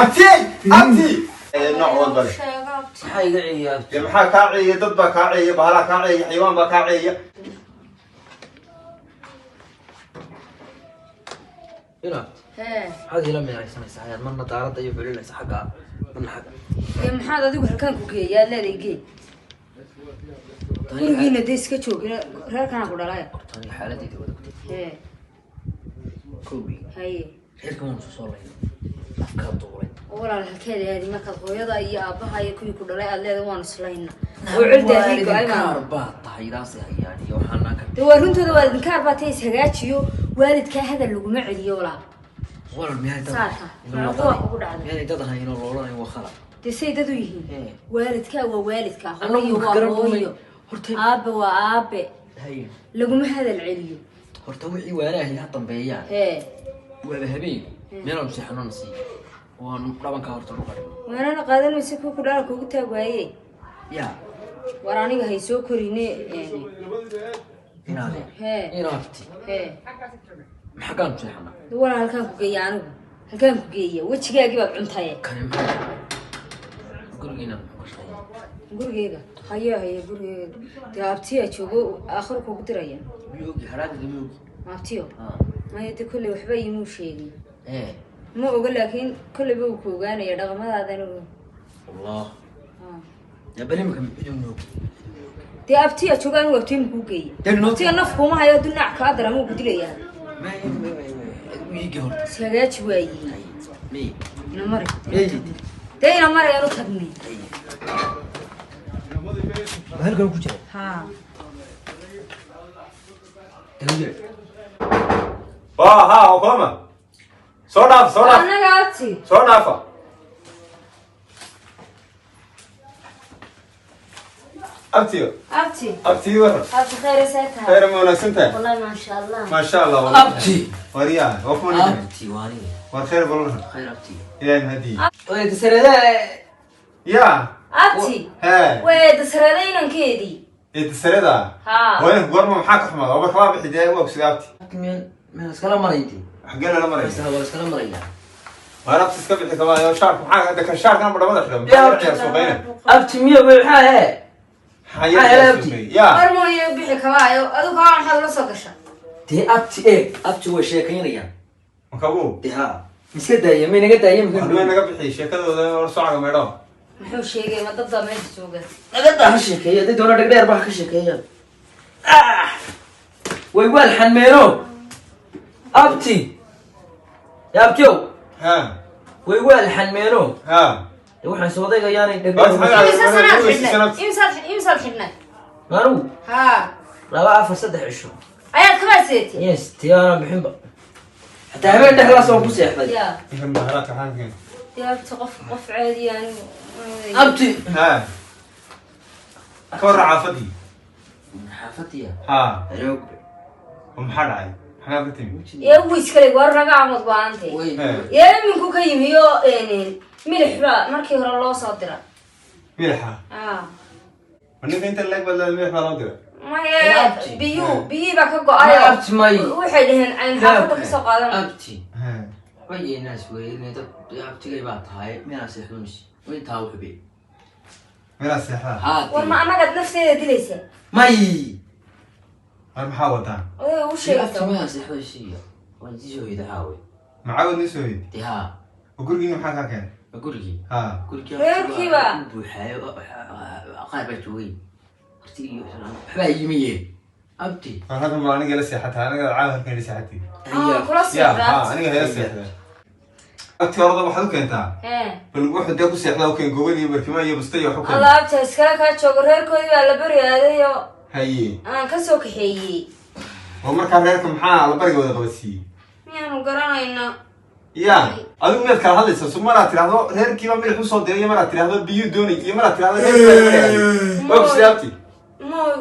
Abti, abti, nooc walba leh. Sheego, abti. Maxaa iga ciiya, abti? Dee maxaa kaa ciiya? Dad baa kaa ciiya, bahalaa kaa ciiya, xayawaan baa kaa ciiya. Inaabti. Hee. Maxaad ila meeraysanaysaa? Ayaad marna daaradda iyo belinaysa xagga, marna xagga. Dee maxaad adigu halkaan ku geeya aad leedahay? Gee gurigiina, dee iska joog, reerkanaa ku dhalaya. Horta aniga xaaladayda wada gutay. Hee. Kowgii. Haye. Reerkan waan soo laynay, afkaa duulay. Oo walaal, halkeeda aadi markaad hooyada iyo aabbaha iyo kuwii ku dhalay aad leedahay waanu islayna oo cirdaadii go-ay Kaar baan baa tahay daasay hayaan iyo waxaanaan ka. Dee waa runtooda, waa idinkaar baa tay. Ishagaajiyo, waalidkaa hadal laguma celiyo, walaal. Walal, miyaanay dad Saarka waa kugu dhacday. Miyaanay dad ahayn oo loolanayn? Waa khalad. Dee say dad u yihiin? Ee. Waalidkaa waa waalidkaa, Annagu hooyo ka waa garan bumay. hooyo. Horta aabe waa aabe. Haye. Laguma hadal celiyo. Horta wixii waanahay ha dambeeyaan. Hee. Waaba habeen, meelaanu seexanona siiyo, waanu dhabankaa horta dhulka dhigno. Waanana qaadan maysa, kuwa ku dhala kugu taag waaye. Yaa. War aniga hay soo korine. Inaade. Hee. Inaabti. Hee. Maxaggaanu seexanaa? Dee walaal, halkaan ku geeya, anigu halkaan ku geeya, wejigaagii baad cuntaye. Kani maxaa gurigiina muxuu ka shaqeeya? Gurigeyga haye, haye, gurigeyga dee abtiyaa joogo, aakhiro kugu diraya. Miyuu ogi haraadiga? Miyuu ogi? Abtiyo? Ah. Maya, dee kolley waxba iimuu sheegin. Ee. Ma oga, laakiin kolleyba uu ku ogaanaya dhaqamadaadana. Allah yaa bal imika muxuu noogi? Dee abtiyaa joogo, anigu abtiyo makuu geeya? Dee noo- Abtiya naf kuma hayo, hadduu dhinac kaa dara muu ku dilayaa. Wiigi horta. Ishagaaji waaye. Miy? Ina mari. Miy? Dee ina mari, aanu tagnay. Halkan ku jira. Haa. Dawye. Waa ha oo kulama soo dhaaf, soo dhaaf. Annaga, abti. Soo dhaafa. Abtiyo. Abti. Abtiyo, waran. Abti, khayr see tahay? Khayr, ma wanaagsan tahay? Wallahi maasha Allah. Maasha Allah. Abti. Waryaa, waa kuma ninkan. Abti, waaniga. War khayr balan. Khayr, abti. Ilaahay mahadiye. Oy tasarada. Yaa. Abti. Hee. Wee dasreeda inankeedii. Eedasarada. Haa. Hooyanka goorma maxaa ka xumaada? Waaba kabaa bixi, dee waa kusiga abti. Miyaan miyaan iskala maraynti? Xaggee lala maraya? Waa iskala maraya. Waar abti, iska bixi kabaa shaarka. Maxaa hadda kan shaarkan badhamada xidhan? Maxaa ciyaar suuqayna? Abti, miyo maxaa he? Maxaa yar ciyaar suuqay yaa? War mooye, bixi kabaayo, adigu kabaa maxaad ula soo gasha? Dee abti, eeg, abti way sheekaynayaan. Makabuu? Dee ha miska daaya, may naga daaya. War may naga bixi sheekadooda, war socaga meedho. Muxuu sheegay? Ma dad baa meesha jooga? Naga daa, ha sheekeeya hadday doona, dhegdheer ba ha ka sheekeeyaan. Way waal xanmeeno, abti, ya abtiyow. Ha. Way waal xanmeeno. Ha. Dee waxaan soo odaygayaanay. Bas, Dhegdheer. maxaa- Imisa sanaad xidhnay? Imisaad xidhnay? Maanugu? Haa. 2, 4, 3 cisho. Ayaad kabaa seetay? Yes, tiyaana bixinba, xataa habeen dhexdaas waan ku seexday. Ya. Ninkan baharaadka maxaa keen? Dee abti, qof caadi anigu. Abti. Ha, ka warra xaafadii? Xaafadiya? Ha. Aroog. Oo maxaa dhacay? Maxaa ka timi? Ee wiiskale, war naga amad go-aantay. Way. Ee iminku ka yimi oo milix baa markii hore loo soo dira. Milixa? Ah. Ma ninka inta leeg baad leedahay milix baa loo diray? Maya. Abti. Biyu biyihii baa ka go-ayo. Ma abti, may. Waxay dhaheen aan xaafadda kasoo qaadana. Abti. Ha. Waynaas weynay dad, abtigay baa tahay, miyaan seexdunis intaa wuxube? Meelaa seexdaa. War ma annagaad nafteeda dilaysa? May. War maxaa wadaa? Odayga u Abti. sheegta. Miyaan seexday siiya, waan sii soo hoyda caawe. Macaawad nii soo hoyday? Dee haa. Oo gurigiina maxaa kaa keenay? Ma gurigii? Ha. Gurigii. Reerkiiba. Buuxaayo, qaar baa joogay horti iyo waxbaa yimiye, abti. War halkan baa aniga ila seexataa, aniga caawa halkan ila seexatay. Ah, kula ya. seexdaa. Ha, aniga hayla seexdaa. Abti, horada waxaad u keentaa. Hee. Bal wuxuu dee ku seexdaa u keen, gogol iyo barkimo iyo busta iyo wax u keen. Allah, abta iskala kaa joogo, reerkoodii baa la beri aadayo. Haye. Aan ka soo kaxeeyey. Oo markaa reerka maxaa la bariga wada qabadsiiyey? Miyaanu garanayna? Ya, adigu miyaad kala hadlaysaa? So maraad tidhaahdo reerkiiba milix usoo diray, iyo maraad tidhaahdo biyuu doonay, iyo maraad tidhaahdo reerkiiba la bari aaday. Waa ku sidee, abti? Mooy.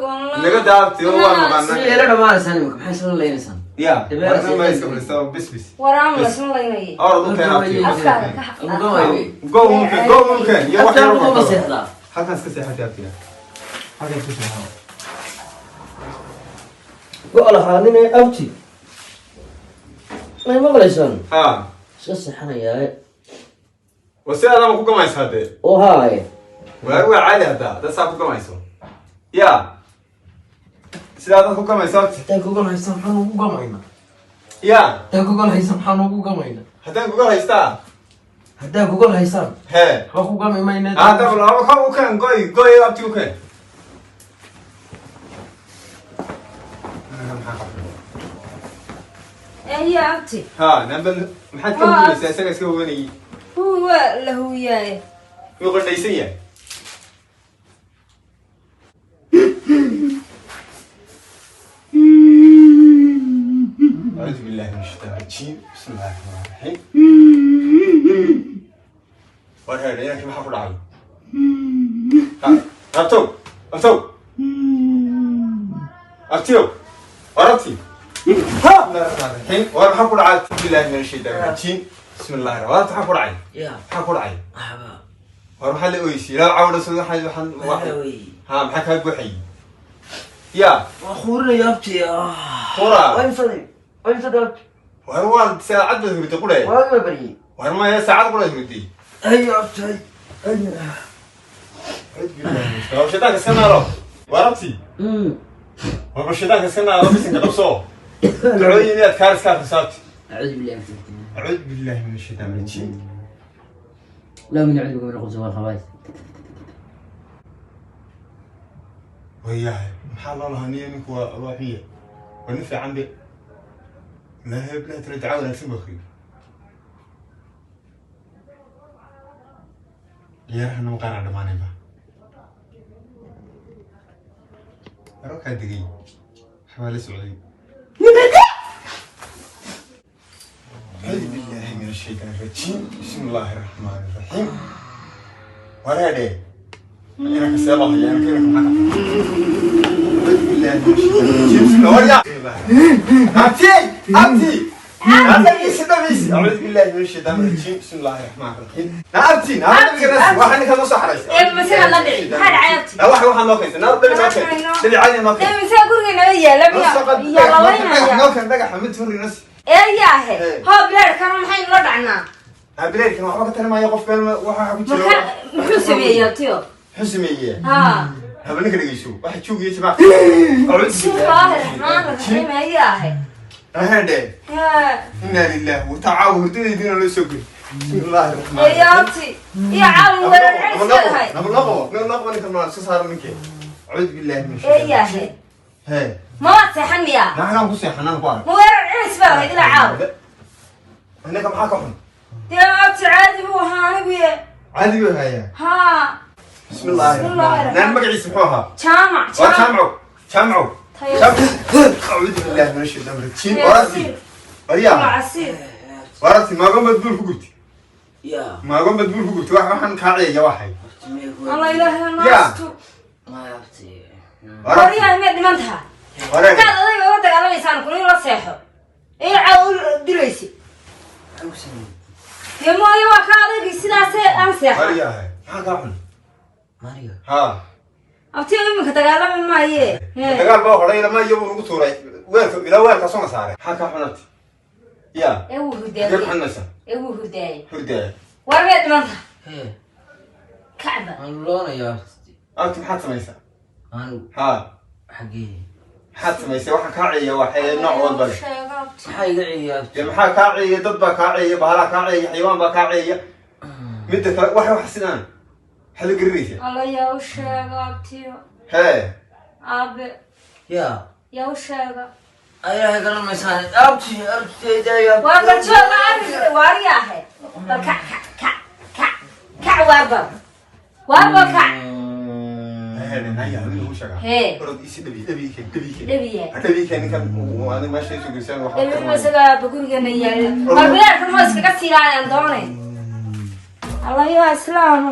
Naga daa, abti, oo waa naqaanaa. Si ila dhamaanaysaan imika, maxay isla leynaysaan? Ya, warna ma iska fadhiistaa, bis bis. Waraan lasma laynayay. Orad u keen, abti. Afkaaga ka. Go u keen, go u keen iyo wax Abti, yar. halkan ma Oo seexdaa? Halkan iska seexatay, abti, halkan iska seexo. Go' lahaanine, abti, may maqlaysaan? Ha. Iska seexanayaa. Waa sidaadama ku gamayso haddee. Oo haaye. Waa caadi haddaa dad saa ku gamayso, ya sidaa dad ku gamayso abti. Haddaan gogol haysan maxaan ugu gamaynaa? Ya. Haddaan gogol haysan maxaan ugu gamaynaa? Haddaan gogol haystaa? Haddaan gogol haysaan Hee. waxba ku gami mayna. Hadda laba ka u keen goy goy, abti, u keen. Eeya abti. Ha, nambal maxaad ka hubinaysaa? Isaga iska hubanayay. Huwa la huwiyaaye. Wuu qandhaysan yahay. أعوذ بالله من الشيطان الرجيم، بسم الله الرحمن الرحيم. War heer, inankii maxaa ku dhacay? Abtow, abtow, abtiyow, war abti. بسم الله الرحمن الرحيم. War maxaa ku dhacay? بالله من الشيطان الرجيم، بسم الله الرحمن. War maxaa ku dhacay? Ya. Maxaa ku dhacay? Waxba. War maxaa la oysi ilaa cawdha soo waxaan Waxa weeye. Ha, maxaa kaa buuxayay? Ya. Waa khuurinaya, abti. Khura. Waa imsaday, waa imsaday, abti. War waa saacad baad hurday qudhe. Waagi baa baryay. War maya, saacad qudhaad hurday. Ay, abti, ay, ay. War shaydaanka iska naaro. War abti, war bal shaydaanka iska naaro, bisinka qabso, ducooyin inaad kaar iska akhriso, abti. أعوذ بالله من الشيطان. أعوذ بالله من الشيطان الرجيم. لا من أعوذ بك من الخبث والخبائث. Wayahay, maxaa loo lahaa niyo? Ninku waa xunya, waa nin fiican be. Ilaahay bilahi tala ducaa wanaagsan buu akhriyay. Ciyaaraha nama qaar aan dhamaanaynba aro kaa degay, waxbaa la socday. أعوذ بالله من الشيطان الرجيم، بسم الله الرحمن الرحيم. Wareedhe, inanka see loo haya? Inanka maxaa ka? أعوذ بالله من الشيطان الرجيم، بسم الله. warya abti, abti, dhagiisi dhagiisi. أعوذ بالله من الشيطان الرجيم، بسم الله الرحمن الرحيم. Na abti, na dhagiisi, waxa ninka noo soo xaraysa. Ee masaga la dhici, maxaa dhacay, abti? Na waxa noo keensa naar dhabi, noo keen dhabi caadi, noo keen. Ee masaga guriga naga yaala miya? Yaa lalaynaya. Noo keen dhagaxa mid furi nas. Ee yaahe, hoo bilaadhkana maxaynu la dhacnaa? Bilaadkan waxba ka tari maayo qofkan, waxa ku jira. Maxaa, muxuu sameeyey, abtiyo? Muxuu sameeyey? Ha. Haba, ninka dhegeyso, waxa joogiya jamac. Bismillaahi raxmaani raxiim. Ayaahe. Ahadhe. Haa. Inna lillahi wa ta'ala, hurdadeydina loo soo geli. Bismillahi raxmaani. Ee abti, iyo caawa weerar celis leedahay. Nabal naqo, nabal naqo, ninka ma soo saaro ninkee. Acuudu billahi min Ee yaahe. Hee. Ma waad seexan miyaa? Naxanaan ku seexanaan ku arag. Ma weerar celis baa ahayd ilaa caawa? Ninka maxaa ka xun? Dee abti, caadi buu ahaa anigu ye. Caadi buu hayaa. Haa. Bismillahi Bismillaahi. Naan magaciisa muxuu ahaa? Jaamac. Waa Jaamco, Jaamco. Tayo. Acuudu billahi min ashaytaan rajiim. Wararti, waryaa. Casiir. Wararti, maagoon baad buul ku gubtay? Ya. Maagoon baad buul ku gubtay? Wax waxaan kaaciyaya waxay. Abti mee. Allah, ilaahay Ya. naastu. Maya, abti. Waryaa, miyaad dhiman taha? Wareeg. Markaad odayga uga dagaalamaysaan kun la seexo ee caawa u dilaysi. Maxaan ku sameeyey? Dee mooye, waa ka adaygii sidaasee aan seexo. Waryahay, maxaa kaa xun? Mariga. Ha. Abtiyo, iminka dagaalami maaye. Dagaal baa horay lama iyo buu nagu tuuray weelka, ilaa weelka soo saaray. Maxaa kaa xun, abti? Ya. Ee wuu Xagee ku hurdaayey. xunaysaa? Ee wuu hurdaayey. Hurdaaya. War miyaad dhiman taha? Hee. Kacba. Waan loonayaa, abti. Abti, maxaad samaysaa? Anigu. Ha. Xaggee? Maxaad samaysay? Waxaan kaa ciyaya waxay nooc walba leh. Sheego, abti. Maxaa iga ciiya, abti? Dee maxaa kaa ciyaya? Dad baa kaa ciyaya, bahalaa kaa ciyaya, xayawaan baa kaa ciyaya. Midda kale, wax sidaan maxaad la gelinaysaa? Alla, yaa u sheego, abtiyo. Hee. Aabe. Ya. Yaa u sheega. Ilaahay garan maysaan, abti, abti, daya. Waa bal jooga arrinka waariyaahe. Bal kac, kac, kac, kac, kac, waar bal, waar bal, kac. Hee, naya adiga u sheegaa. Hee. Orod isi dhabi, dhabi keen, dhabi keen. Dhabiye. Dhabi keen ninkan adiga meesha isu geysaan waxa. Dhabi masaga gurigeena yaala. War bilaarkan ma iskaga siiraayaan doonay. Allah yaa islaam.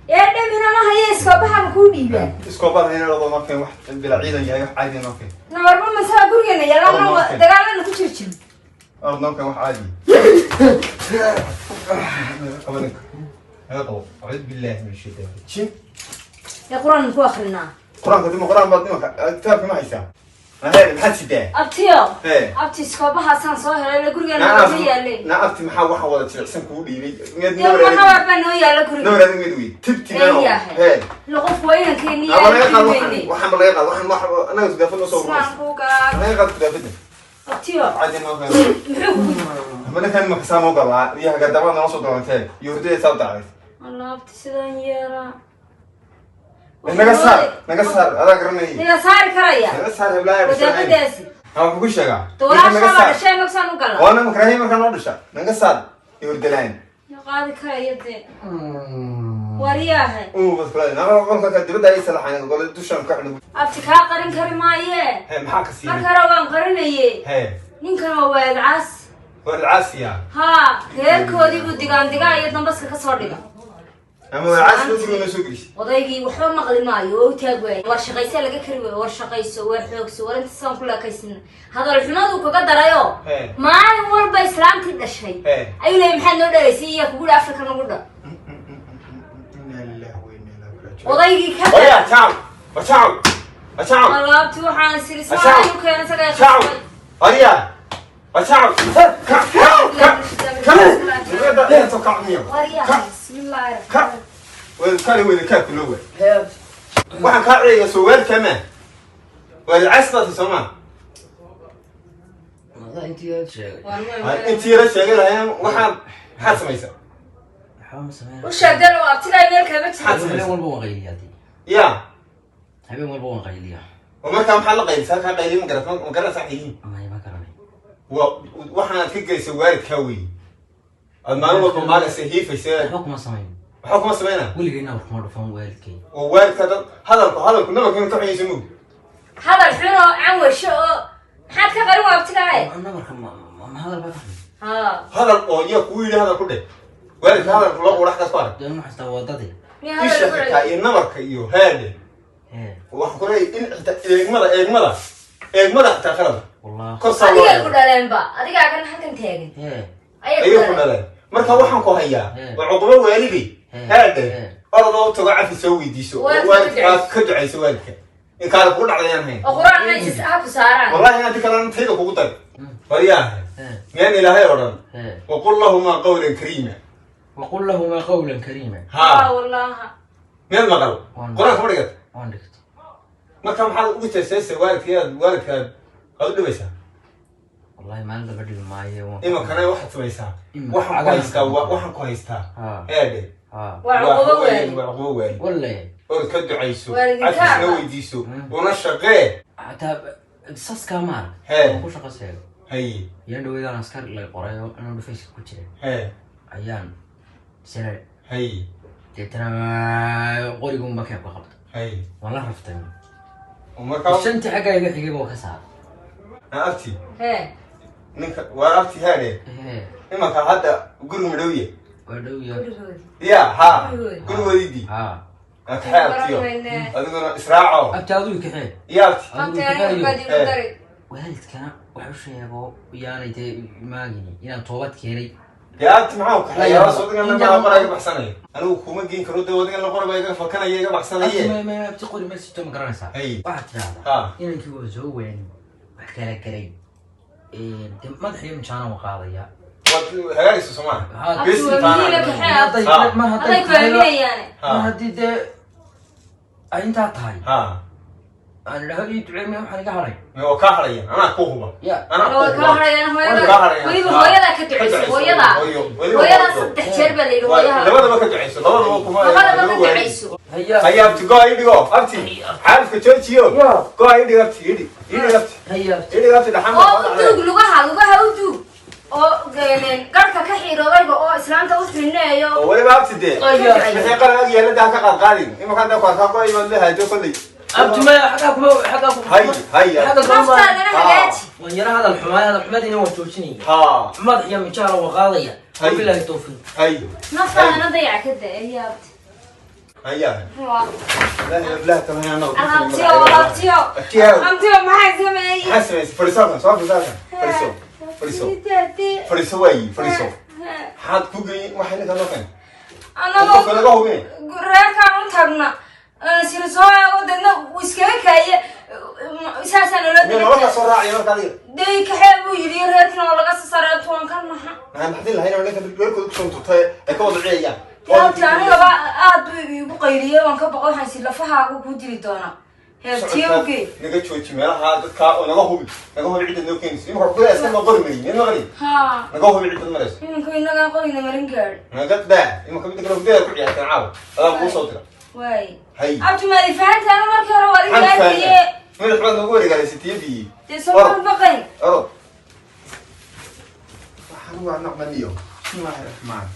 Ee dhabina ma hayo, iskoobaha ma kuu dhiibaa? Iskoobaad hayna labo noo keen, wax bila ciidan yahay, wax caadi noo keen. Nawarba masaga gurigeena yaala. Oh, dagaalana ku jir jiro. Orod noo keen wax caadi. Qabo ninka. Naga qabo. Acuudu billahi min ashaytaan rajiim. Ee Qur-aan ku akrinaa. Qur-aanka dima qur-aan baad nimanka kitaabka ma haysaa? Maheer, maxaad sidaa? Abtiyo. Hee. Abti, iskoobahaasaan soo helay la gurigeena ma yaaleen. Na abti, maxaa waxa wada jilicsan kugu dhiibay? Miyaad Dee ma nabar baa noo yaala guriga. Nabar adig mid wey tibtigan. Eeyahay. Hee. La qof waa inankeeni. Ama laga qaad waxaan, waxaan ma laga qaad waxaan, wax anaga kudaafad noo soo Islaan ururaysa. kuu galaa. Laga qaad kudaafada. Abtiyo. Cadi noo keeno. Muxuu kugu? Ama ninkan ma kasaa noo galaa iyo hagardabaa noo soo doonatee iyo hurdada saa u dacday. Alla, abti, sidaan yeelaa. Naga saar, naga saar, adaa garanayay. Naga saari karaya. Naga saar heblaaya. Wadaadadaasi. Ha kugu sheegaa. Dowlaashaa baa dhashay, magsaan u galaa. Waana makrahi markaa noo dhasha. Naga saar iyo hurdalaan. Ma qaadi karaya dee. Wariyaahe. Uu bas kula naga qolka ka dibadda ay salaxaan gole dushan ka xidhan. Abti, kaa qarin kari maaye. Hee, maxaa ka siiyay? Marka hore waan qarinaye. Hee. Ninkan waa waadcaas. Waa caasiya. Haa, reerkoodii buu digaan digaan iyo dambaska ka soo dhiga. Ama waa caasi wasiga noo soo gelisay. Odaygii waxba maqli maayo oo u taag waayay. War shaqaysa laga kari waayo, war shaqayso, war xoogso, war inta saan ku laakaysana. Hadal xumadu kaga darayo. Hee. Maalin walba islaamtii dhashay. Hee. Ayuu leeyahay, maxaad noo dhalaysay iyo kugu dha Afrika nagu dha. Inna lillahi wa inna ilaihi raaji'uun. Odaygii ka Waya, ciao. Ciao. Ciao. Alaabti waxaan siri Ciao. saan u keenay isaga. Ciao. Ariya. Ciao. Ka ka ka. Ka. Waryahay, bismillaahi Ka. raxmaani. Kale wada kaa kulo way. Waxaan kaa ceeya soo waalka ma. Waa cas baad soo ma. Wada intii aad sheegay. Intii la sheegay lahayn waxaan, maxaad samaysaa? Waxba ma sameyn. U sheegdeen oo abtigaa meel kama jiro. Habeen walba waan qayliyaa dee. Ya. Habeen walba waan qayliyaa. Oo markaa maxaa la qaylisaa? Kaa qayliya ma garat, ma garanaysaa qayliyin. May, ma garanay. Waa waxaanaad ka geysay waalidkaa weeye. Aad maalin walba maagaysa hiifaysa. Waxba kuma samayn. Waxba kuma sameynaa. Weligayna war kuma dhufan waalidkay. Oo waalidka dad hadalku hadalku nabarka inuu ka xunyiisa mug. Hadal xun oo canwasho oo maxaad ka qarin waa abtigaaye? Nabarka ma hadal baa ka xun? Haa. Hadal oo iya kugu yidhi hadal ku dheh. Waalidka hadalku loo qurax kaas ku arag. Dee ma xastaa wadadii. Miyaa Isha hadal ku xitaa celi? iyo nabarka iyo haadhe. Hee. Waxaan ku leeyahay in xitaa eegmada eegmada eegmada xitaa qalad. Wallah. Kor saa loo Adigay ku eego. dhaleenba, adigaa kan halkan taagan. Hee. Ayay Ayay ku ku dhaleen. dhaleen. Marka waxaan ku hayaa Hee. waa cuqubo waalidi. Hee. Haadhe. Hee. Orodoo u tago, cafi soo weydiiso. Oo Waalidka waalidka ka aad ka ducayso waalidka. In kaala kugu dhacdayaan hayn. Oo Qur-aan ma is ha ku saaraan. Wallahi inaad kalena tayda kugu dar. Waryaahe. Hee. Miyaan Ilaahay odhan? Hee. Waqul lahumaa qawlan kariima. Waqul lahumaa qawlan kariima. Haa Haa. wallaha. Miyaad maqal? Waan- Qur-aanka ma dhigat? Waan dhigto. Marka maxaad ugu jeesaysa waalidka aad waalidkaad aad u dhibaysaa? Wallahi maalin damba dhibi maayo waan. Iminkana waxaad samaysaa. Iminka Waxaan ku cagaha haystaa waxaan ku haystaa. Haa. Eedhe. Haa. Waa cuqubo waali. Waa cuqubo waali. Walle. Ood ka ducayso. Waalidinka Cafisna ama? weydiiso. Una shaqee. Hataa saskaa maar. Hee. Waan ku shaqo seego. Haye. Yaan dhaweydaan askar la qoray oo inuu dhufayska ku jira. Hee. Ayaan sare Haye. deetana qorigunba keebka qabta. Haye. Waan la raftay. Oo markaa Shantii xaggaa iga xigay baa ka saaray. Na abti. Hee. Ninka waa abti haadhe. Hee. Imanka hadda guriga madhowye. Waa dhow yahay. Gurigoodi. Ya haa. Gurigoodi. Gurigoodii. Haa. Kaxee abtiyo. Baran Adiguna israaco. Abti, adigu kaxee. Ya abti. Adigu Abti, aniga kaxeeyo. baad iigu dari. Waalidkana wax u sheego yaanay dee maagini inaan toobad keenay. Dee abti, maxaa u kaxeeya? Waa soo digan la qora iga baxsanaya. Anigu kuma geyn karo dee, wadigan la qora baa iga fakanaya, iga Abti baxsanaye. ma abti, qori ma sito, ma garanaysaa? Hay. Waxaad tidhaahdaa Haa. inankii waa soo waani wax kala garay, dee madax iyo mijaana waa qaadaya. Waad hagaagaysa Soomaa. Haa. Abti, Bes waa intaana. miyiga kaxee abti. Haa. Mar hadday Aday ku aaminayaane. mar Haa. haddii dee ay intaa tahay Haa. aan idhaho ii duceey, miya waxaan iga hadhay? Waa kaa haraya. Anaa ku huba. Ya. Anaa ku Waa huba. kaa harayaan Waa hooyada. kaa harayaan. Weliba Haa. hooyadaa ka ducayso, hooyadaa. Hooyo. Weliba Hooyadaa hooyo. saddex jeer baa la yidhi Waa- hooyaha. Labadaba ka ducayso. Labadaba kuma. Labadaba ka laba waalid. ducayso. Haya. Haya abti, go ii dhigo. Abti. Xaalifka joojiyo. Ya. Go ii dhigo abti. Ii dhig. Ii dhig abti. Haya. Ii dhig abti dhaxan. Oo u duug lugaha, lugaha u duug. Oo garhka ka xiiro odayga oo islaanta u xineeyo. Oo weliba abti dee. Haya. Wixii qaran ag yaalla daa ka qaad qaadin. Imanka hadda ku arkaa go imaad leehayo kolley. Abti, maya, xaggaa kuma xaggaa kuma. Hay hay. Xagga kuma. Naftaadana hagaaji. Waan yara hadal xumaay, hadal xumadiina waan joojinaya. Haa. Madax iyo mijaana waan qaadaya. Hay. Wabilaahi tawfiiq. Hay. Naftaadana dayac ka da eh abti. Haya. Waa. La la tamam ana. Abtiyo, abtiyo. Abtiyo. Abtiyo, maxaa sameeyey? Maxaa samaysay? Fadhiiso halkan, soo fadhiiso halkan. Fadhiiso. Fadhiiso. Fadhiiso waayi, fadhiiso. Maxaad ku geeyey waxay ninka loo keenay? Anagoo Qofka laga hubin. Reerkaan u tagna. Sira soo eego, deedna uu iskaga kaaye, saasaa naloo Meel noloshaa soo raacaya marka adiga. Dee kaxee buu yidhi, reerkina oo laga soo saaray tuwan kan maxa. Maxaan naxdin lahayn oo ninka reerkooda kusoo turtay ay ka wada ciyayaan. Dee abti, anigaba aad buu iigu qayliyey, waan ka baqo, waxaan si lafahaagu kuu dili doonaa heertiyowge. Naga jooji meelaha dadka oo naga hubi, naga hubi cidda noo keenayso. Imika wax kuleeyahay iska noo qori marin, mid maqli. Ha. Naga hubi cidda marayso. Iminka inagaan qorina marin gaadh. Naga daa imika, midda kale hurdada ku ciyaartaan caawa, adaa kuu soo dira. Waay. Hay. Abti, maadi fahantaana markii hore waa adiga Maxaan arkaye. fahanay? Madax baad noogu wareegaalaysa tiyadii. Dee soo baqayn. Orod. Waxaan waa nocmaniyo. Bismillaahi raxmaani.